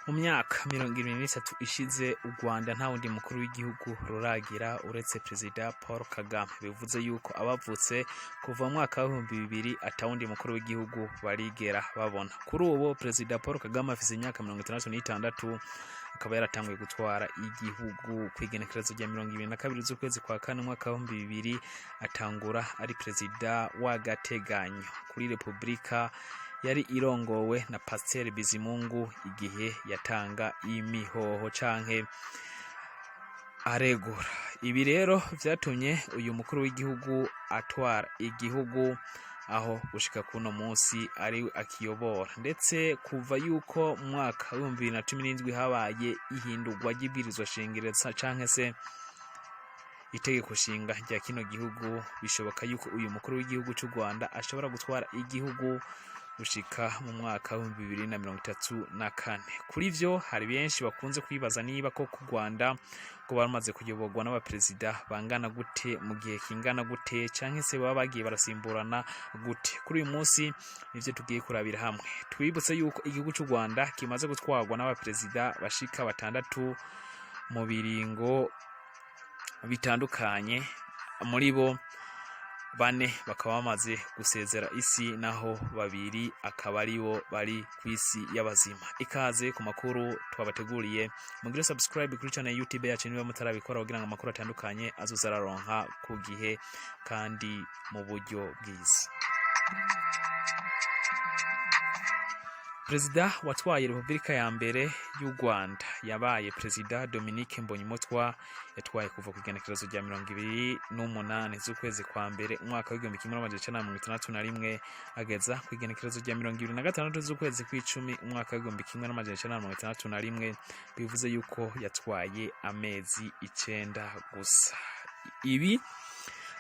Mu myaka 73 ishize, u Rwanda nta wundi mukuru w'igihugu ruragira uretse Perezida Paul Kagame. Bivuze yuko abavutse kuva mu mwaka w'2000 atawundi mukuru w'igihugu barigera babona. Kuri ubu Perezida Paul Kagame afise imyaka 66, akaba yaratanguye gutwara igihugu ku igenekerezo rya 22 z'ukwezi kwa kane umwaka w'2000, atangura ari perezida w'agateganyo kuri Repubulika yari irongowe na Pasiteri Bizimungu igihe yatanga imihoho canke aregura. Ibi rero vyatumye uyu mukuru w'igihugu atwara igihugu aho gushika kuno munsi ari akiyobora, ndetse kuva yuko mu mwaka w'2017 habaye ihindurwa ry'ibwirizwa shingiro canke se itegeko nshinga rya kino gihugu, bishoboka yuko uyu mukuru w'igihugu c'u Rwanda ashobora gutwara igihugu gushika mu mwaka w'2034. Kuri vyo hari benshi bakunze kwibaza niba ko ku Rwanda ngo bamaze kuyoborwa n'abaperezida bangana gute, mu gihe kingana gute, canke se baba bagiye barasimburana gute. Kuri uyu munsi nivyo tugiye kurabira hamwe. Twibutse yuko igihugu c'u Rwanda kimaze gutwarwa n'abaperezida bashika batandatu mu biringo bitandukanye, muri bo bane bakaba bamaze gusezera isi, naho babiri akaba aribo bari ku isi y'abazima. Ikaze ku makuru twabateguriye. Mugire subscribe kuri channel YouTube yacu niba mutarabikora, kugira ngo amakuru atandukanye azoza araronka ku gihe kandi mu buryo bwiza. Perezida watwaye Repubulika ya mbere y'u Rwanda yabaye Perezida Dominique Mbonyumutwa. Yatwaye kuva ku igenekerezo rya 28 z'ukwezi kwa mbere umwaka w'1961 ageza ku igenekerezo rya 26 z'ukwezi kw'icumi umwaka w'1961. Bivuze yuko yatwaye amezi 9 gusa. Ibi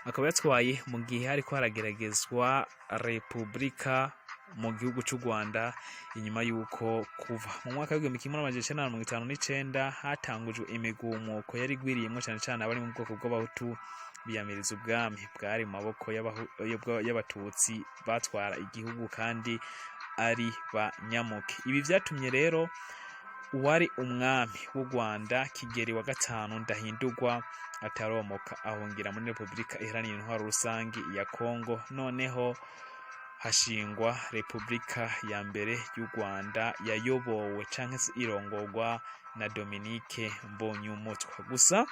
akaba yatwaye mu gihe hariko harageragezwa Repubulika mu gihugu c'u Rwanda, inyuma yuko kuva mu mwaka w'1959 hatangujwe imigumuko yari igwiriyemwo cane cane abari mu bwoko bw'Abahutu, biyamiriza ubwami bwari mu maboko y'Abatutsi batwara igihugu kandi ari ba nyamuke. Ibi vyatumye rero uwari umwami w'u Rwanda, Kigeli wa gatanu Ndahindurwa, ataromoka ahungira muri Repubulika Iharanira Intwaro Rusangi ya Kongo, noneho hashingwa Repubulika ya mbere y'u Rwanda yayobowe canke se irongorwa na Dominique Mbonyumutwa. Gusa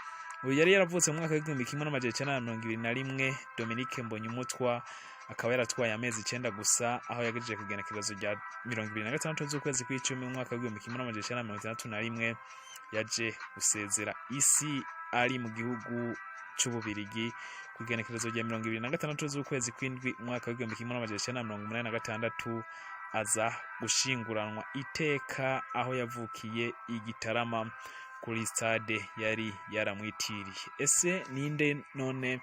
uyu yari yaravutse mu mwaka w'1921. Dominique Mbonyumutwa akaba yaratwaye amezi 9 gusa, aho yagejeje ku igenekerezo rya 26 z'ukwezi kw'icumi umwaka w'1961 yaje gusezera isi ari mu gihugu c'Ububirigi. Ku igenekerezo rya 26 z'ukwezi kw'indwi umwaka w'1986 aza gushinguranwa iteka aho yavukiye i Gitarama, kuri stade yari yaramwitiriye. Ese ninde none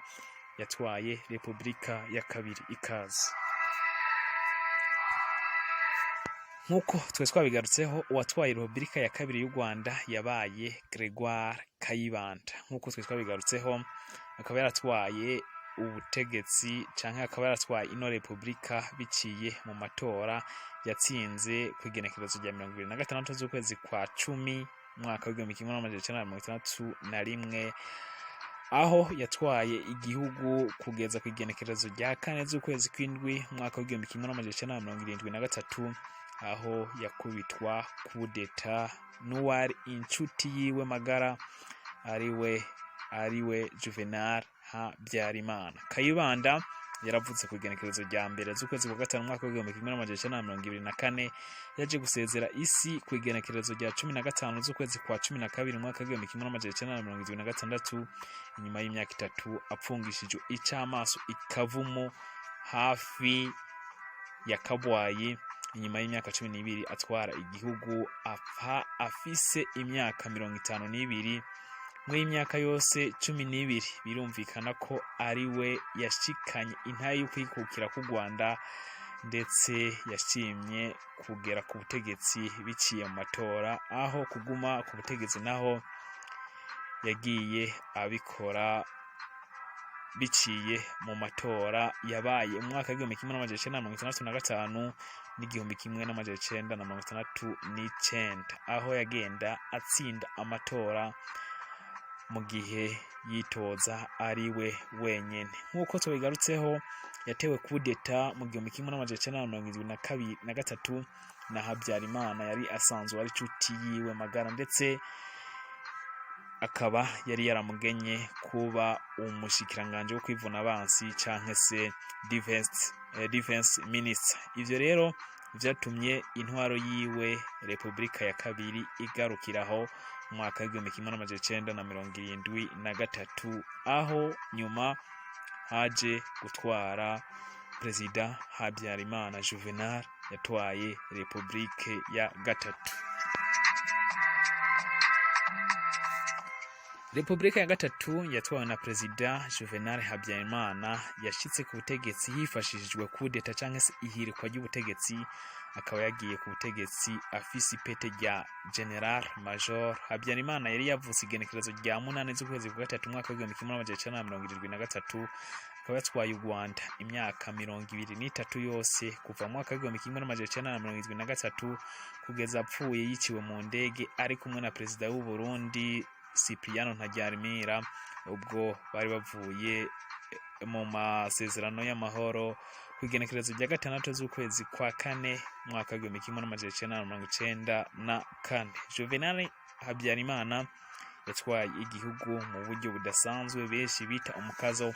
yatwaye Repubulika ya kabiri? Ikaze. Nk'uko twe twabigarutseho, uwatwaye Repubulika ya kabiri y'u Rwanda yabaye Gregoire Kayibanda. Nk'uko twe twabigarutseho, akaba yaratwaye ubutegetsi canke akaba yaratwaye ino repubulika biciye mu matora yatsinze ku igenekerezo rya 26 z'ukwezi kwa cumi umwaka w'1961, aho yatwaye igihugu kugeza ku igenekerezo rya 4 z'ukwezi kw'indwi umwaka w'1973, aho yakubitwa kudeta n'uwari inshuti yiwe magara, ariwe Juvenal Habyarimana. Kayibanda yaravutse ku igenekerezo rya 1 z'ukwezi kwa gatanu umwaka w'1924. Yaje gusezera isi ku igenekerezo rya 15 z'ukwezi kwa 12 umwaka w'1976, inyuma y'imyaka 3 apfungishijwe icamaso ikavumu hafi ya Kabwayi. Inyuma y'imyaka 12 atwara igihugu, apfa afise imyaka 52. Muri imyaka yose 12, birumvikana ko ari we yashikanye intahe y'ukwikukira k'u Rwanda, ndetse yashimye kugera ku butegetsi biciye mu matora aho kuguma ku butegetsi, naho yagiye abikora Biciye mu matora yabaye mu mwaka w'1965 n'1969, aho yagenda atsinda amatora mu gihe yitoza ari we wenyene. Nk'uko tubigarutseho, yatewe kudeta mu 1972 na gatatu na Habyarimana, yari asanzwe ari inshuti yiwe magara, ndetse akaba yari yaramugenye kuba umushikiranganje wo kwivuna abansi canke se defense minister. Ivyo rero vyatumye intwaro yiwe, Repubulika ya kabiri, igarukiraho mu mwaka w'1973, aho nyuma haje gutwara Perezida Habyarimana Juvenal yatwaye Repubulike ya gatatu. Repubulika ya gatatu yatwawe na Perezida Juvenal Habyarimana, yashitse ku butegetsi hifashishijwe kudeta canke se ihirikwa ry'ubutegetsi, akaba yagiye ku butegetsi afise ipete rya General Major. Habyarimana yari yavutse igenekerezo rya 8 z'ukwezi kwa gatatu umwaka w'1973, akaba yatwaye u Rwanda imyaka 23 yose kuva mu mwaka w'1973 kugeza apfuye yiciwe mu ndege ari kumwe na Perezida w'u Burundi Cipriano Ntaryamira, ubwo bari bavuye mu masezerano y'amahoro ku igenekerezo rya 6 z'ukwezi kwa kane umwaka w'1994. Juvenal Habyarimana yatwaye igihugu mu buryo budasanzwe benshi bita umukazo,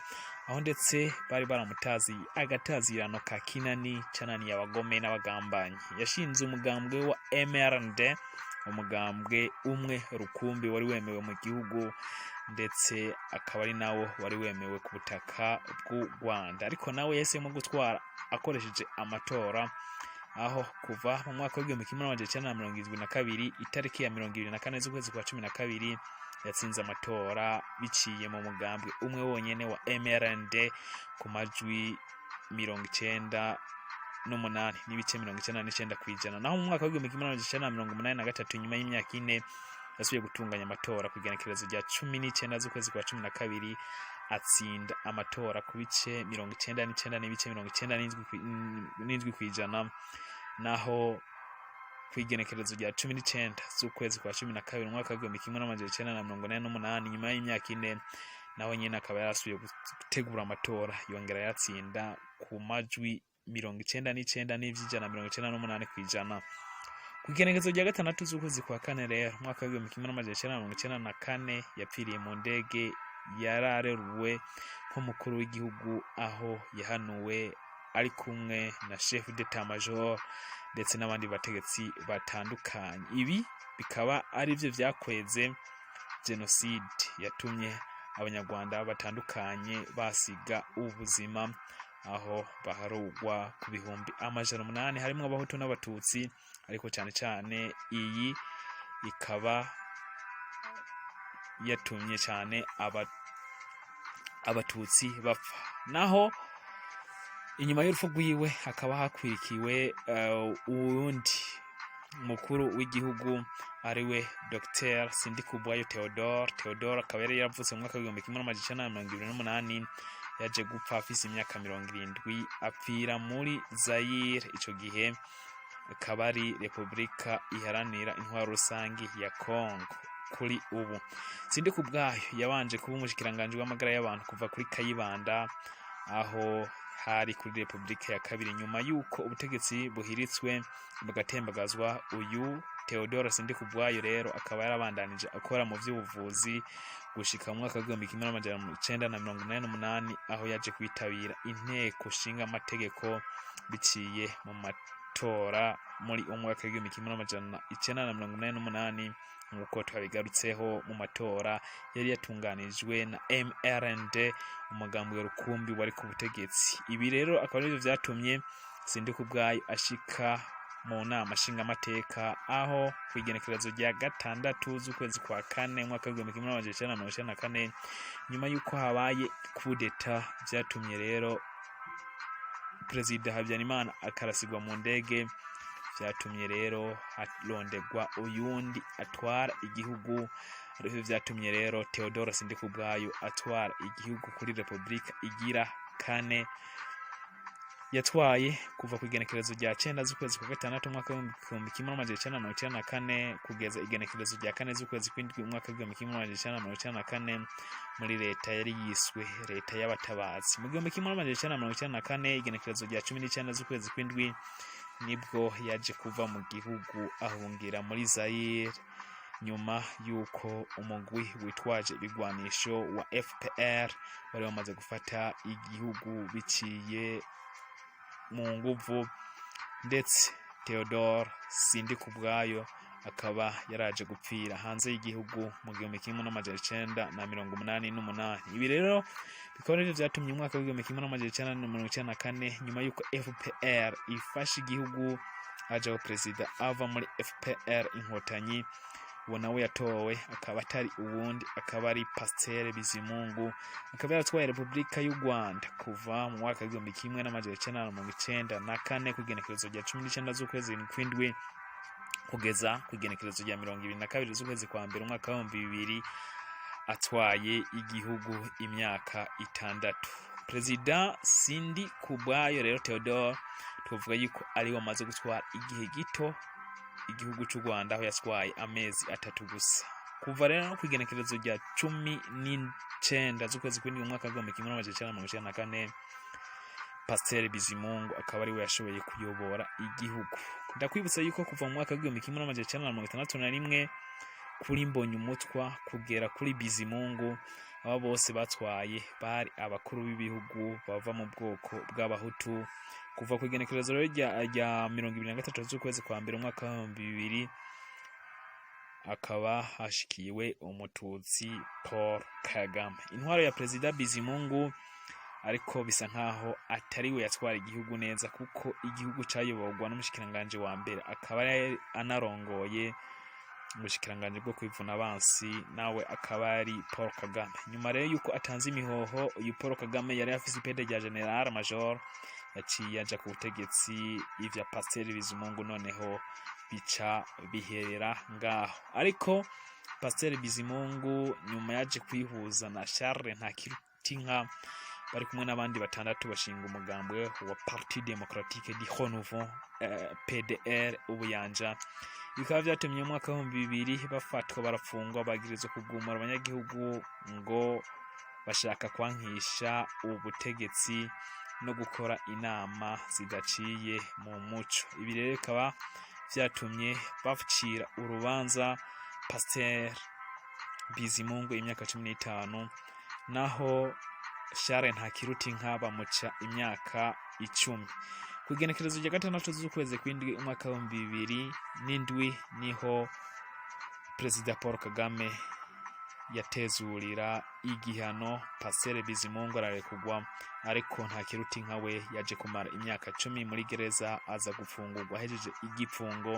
aho ndetse bari baramutazi agatazirano ka Kinani cananiye abagome n'abagambanyi. Yashinze umugambwe wa MRND, umugambwe umwe rukumbi wari wemewe mu gihugu, ndetse akaba ari nawo wari wemewe ku butaka bw'u Rwanda, ariko nawe yahisemo gutwara akoresheje amatora, aho kuva mu mwaka w'1972 itariki ya 24 z'ukwezi kwa 12 yatsinze amatora biciye mu mugambwe umwe wonyene wa MRND ku majwi 98.99%. Naho mu mwaka w'1983, nyuma y'imyaka 4, yasubiye gutunganya amatora ku igenekerezo rya 19 z'ukwezi kwa 12, atsinda amatora ku bice 99.97%. Naho ku igenekerezo rya 19 z'ukwezi kwa 12 umwaka w'1988, nyuma y'imyaka 4, nawe nyine akaba yarasubiye gutegura amatora, yongera yatsinda ku majwi 99.98%. Ku igenekerezo rya 6 z'ukwezi kwa kane rero umwaka w'1994, yapfiriye mu ndege yarareruwe nk'umukuru w'igihugu, aho yahanuwe ari kumwe na chef d'état major ndetse n'abandi bategetsi batandukanye. Ibi bikaba ari byo vyakweze jenoside yatumye abanyarwanda batandukanye basiga ubuzima, aho baharugwa ku 800,000, harimwo abahutu n'abatutsi, ariko cyane cyane iyi ikaba yatumye cyane abatutsi bapfa. Naho inyuma y'urupfu rwiwe hakaba hakwirikiwe uwundi mukuru w'igihugu, ariwe Dr Sindikubwayo Theodore. Theodore akaba yari yaravutse mu mwaka w'1928, yaje gupfa afise imyaka 70, apfira muri Zaire, ico gihe akaba ari Repubulika Iharanira Intwaro Rusangi ya Congo kuri ubu. Sindikubwayo yabanje kuba umushikiranganje w'amagara y'abantu kuva kuri Kayibanda, aho hari kuri Repubulika ya kabiri. Nyuma y'uko ubutegetsi buhiritswe bugatembagazwa, uyu Theodore Sindikubwayo rero akaba yarabandanije akora mu vy'ubuvuzi gushika mu mwaka w'1988, aho yaje kwitabira inteko nshinga amategeko biciye mu matora muri umwaka w'1988, nk'uko twabigarutseho, mu matora yari yatunganijwe na MRND, umugambwe rukumbi wari ku butegetsi. Ibi rero akaba arivyo vyatumye Sindikubwayo ashika mu nama nshingamateka, aho ku igenekerezo rya 6 z'ukwezi kwa kane umwaka w'1994, nyuma y'uko habaye kudeta vyatumye rero Perezida Habyarimana akarasigwa mu ndege, vyatumye rero harondegwa uyundi atwara igihugu. Arivyo vyatumye rero Theodore Sindikubwayo atwara igihugu kuri Republika igira kane. Yatwaye kuva ku igenekerezo rya 9 z'ukwezi kwa gatandatu umwaka w'1994 kugeza igenekerezo rya 4 z'ukwezi kw'indwi umwaka w'1994 muri leta yari yiswe leta y'abatabazi. Mu 1994, igenekerezo rya 19 z'ukwezi kw'indwi, nibwo yaje kuva mu gihugu ahungira muri Zaire, nyuma y'uko umugwi witwaje ibigwanisho wa FPR wari wamaze gufata igihugu biciye mu nguvu, ndetse Theodore Sindikubwayo akaba yaraje gupfira hanze y'igihugu mu 1988. Ibi rero bikaba arivyo vyatumye umwaka w'1994, nyuma y'uko FPR ifashe igihugu, hajaho perezida ava muri FPR Inkotanyi. Uwo nawe yatowe akaba atari uwundi, akaba ari Pasiteri Bizimungu, akaba yaratwaye Repubulika y'u Rwanda kuva mu mwaka w'1994 ku igenekerezo rya 19 z'ukwezi kw'indwi kugeza ku igenekerezo rya 22 z'ukwezi kwa mbere umwaka w'2000, atwaye igihugu imyaka 6. Perezida Sindikubwayo rero Theodore, tuvuga yuko ari we amaze gutwara igihe gito igihugu cy'u Rwanda, aho yatwaye amezi 3 gusa. Kuva rero no ku igenekerezo rya 19 z'ukwezi kw'indwi umwaka w'1994, Pasiteri Bizimungu akaba ariwe yashoboye kuyobora igihugu. Ndakwibutsa yuko kuva mu mwaka w'1961 kuri Mbonyumutwa kugera kuri Bizimungu, aba bose batwaye bari abakuru b'ibihugu bava mu bwoko bw'Abahutu. Kuva ku igenekerezo rero rya 23 z'ukwezi kwa mbere umwaka w'2000, akaba hashikiwe Umututsi Paul Kagame. Intwaro ya Perezida Bizimungu ariko bisa nkaho atari we yatwara igihugu neza, kuko igihugu cayoborwa n'umushikiranganje wa mbere akaba yari anarongoye ubushikiranganje bwo kwivuna abansi, nawe akaba ari Paul Kagame. Nyuma rero yuko atanze imihoho, uyu Paul Kagame yari afise ipete rya General Major, yaciye aja ku butegetsi. Ivya Pasiteri Bizimungu noneho bica biherera ngaho. Ariko Pasiteri Bizimungu nyuma yaje kwihuza na Charles Ntakirutinka, bari kumwe n'abandi batandatu, bashinga umugambwe wa Parti Démocratique du Renouveau, PDR Ubuyanja. Bikaba vyatumye mu mwaka w'2000 bafatwa, barafungwa, bagirizwa kugumura abanyagihugu ngo bashaka kwankisha ubutegetsi no gukora inama zidaciye mu muco. Ibi rero bikaba vyatumye bacira urubanza Pasteur Bizimungu imyaka 15, naho Charles Ntakirutinka bamuca imyaka 10. Ku igenekerezo rya 6 z'ukwezi kw'indwi umwaka w'2007 niho Perezida Paul Kagame yatezurira igihano Pasiteri Bizimungu, ararekugwa, ariko Ntakirutinka we yaje kumara imyaka 10 muri gereza, aza gufungurwa ahejeje igifungo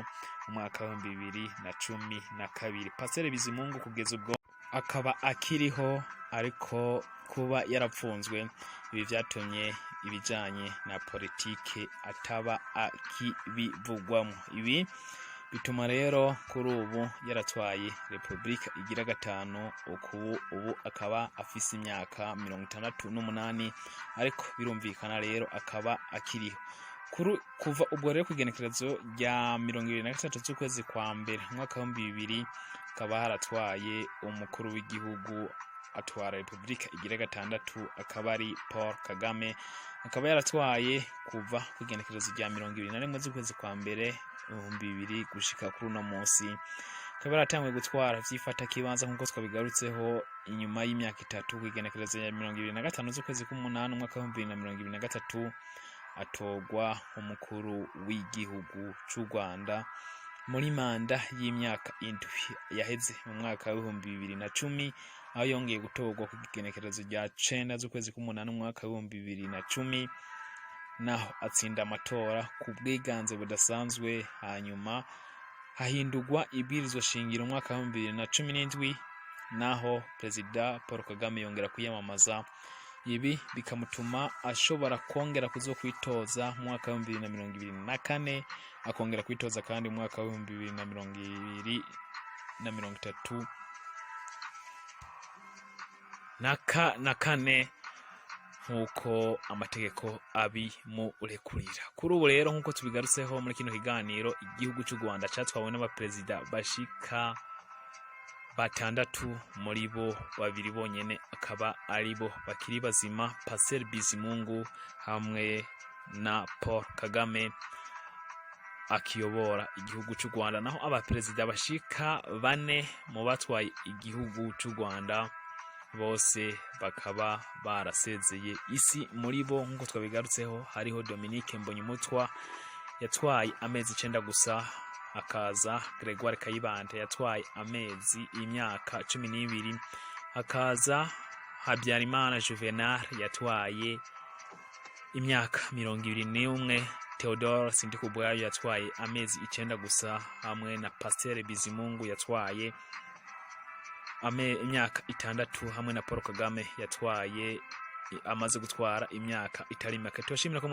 mu mwaka w'2012. Pasiteri Bizimungu kugeza ubwo akaba akiriho, ariko kuba yarapfunzwe, ibi vyatumye ibijanye na politike ataba akibivugwamo. Ibi bituma rero kuri ubu yaratwaye Repubulika igira gatanu, uku ubu akaba afise imyaka 68, ariko birumvikana rero akaba akiriho. Kuva ubwo rero, ku igenekerezo rya 23 z'ukwezi kwa mbere umwaka w'2000, akaba haratwaye umukuru w'igihugu atwara Repubulika igira gatandatu, akaba ari Paul Kagame, akaba yaratwaye kuva ku igenekerezo rya 21 z'ukwezi kwa mbere 2000 gushika kuri uno munsi. Akaba yaratanguye gutwara vyifata kibanza, nk'uko twabigarutseho, inyuma y'imyaka 3, ku igenekerezo rya 25 z'ukwezi k'umunani umwaka w'2023, atorwa nk'umukuru w'igihugu c'u Rwanda muri manda y'imyaka 7 yaheze mu mwaka w'2010, aho yongeye gutorwa ku igenekerezo rya 9 z'ukwezi k'umunani umwaka w'2010, naho atsinda amatora ku bwiganze budasanzwe. Hanyuma hahindurwa ibwirizwa shingiro umwaka w'2017, naho Perezida Paul Kagame yongera kwiyamamaza. Ibi bikamutuma ashobora kongera kuzokwitoza mu mwaka w'2024, akongera kwitoza kandi mu mwaka w'2030. na kane nk'uko amategeko abimurekurira. Kuri ubu rero, nk'uko tubigarutseho muri kino kiganiro, igihugu cy'u Rwanda cyatwawe n'abaperezida bashika batandatu, muri bo babiri bonyene akaba ari bo bakiri bazima, Pasteur Bizimungu hamwe na Paul Kagame akiyobora igihugu cy'u Rwanda. Naho abaperezida bashika bane mu batwaye igihugu cy'u Rwanda bose bakaba barasezeye isi. Muri bo, nk'uko twabigarutseho, hariho Dominique Mbonyumutwa yatwaye amezi 9 gusa, hakaza Gregoire Kayibanda yatwaye amezi imyaka 12, hakaza Habyarimana Juvenal yatwaye imyaka 21, Theodore Sindikubwayo yatwaye amezi 9 gusa, hamwe na Pasteur Bizimungu yatwaye imyaka 6, hamwe na Paul Kagame yatwaye amaze gutwara imyaka itari mike. Tubashimira ko